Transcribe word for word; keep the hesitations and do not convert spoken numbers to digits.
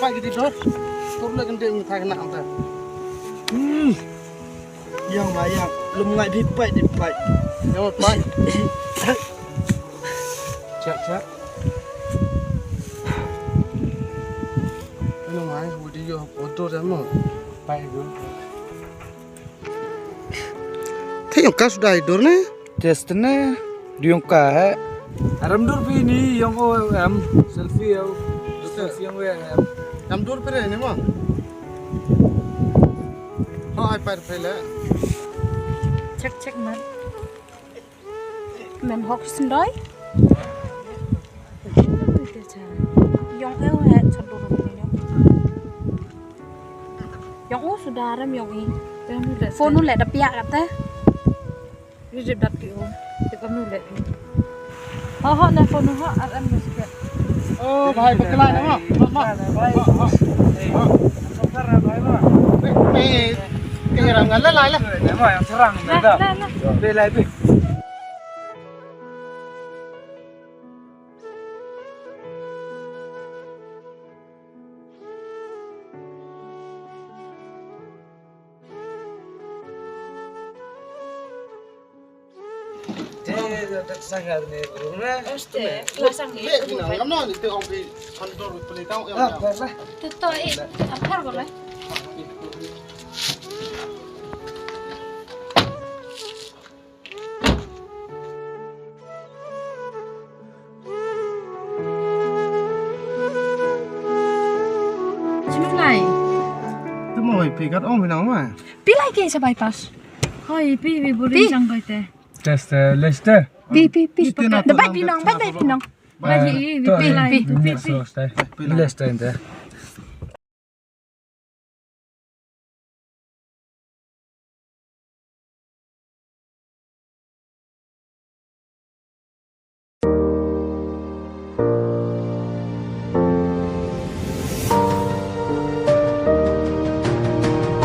pait ki di dor. Tur le kan de mung thai na anta. Hmm. Yang ma yang, lum ngai bi pait di pait. Yang pait. Hello, mai, video auto demo. Pai go. Te yong ka sudah idur ne? Test ne, di yong ka he. Aram dur pi ni yong o em, selfie yo. Selfie yong o em. Nam dur pere ne mo? Ho ai par pele. Check, check, man. Men hok sendoi. Yong eu he chot dur pi ni. Yong u sudah aram yong i. Phone u le da piak kate. Ri jep dat ki u. Te kam nu le. Ho ho le phone ho ar em sikit. Oh, bhai, pakalai na ma. Ma, ma. Pe, pe, ke rang la, la, la. Ma yang serang. La, la, la. Pe lai pe. Te, te, te, sangar ne, bro, ne? Este, la sang ne. Te, te, te, eh, apar ko le. Chimlai. Te mo pi kat ong phi nang ma. Pi lai ke sa bypass. Hoi, pi, pi, burin. Pi. Chang koi te. Test, eh, leste. Pi, pi, pi. Pi, pi, pi. Bai, bai, pi nang, bai, bai, pi nang. Bai, pi, pi, pi, pi, pi, pi. Leste, ente.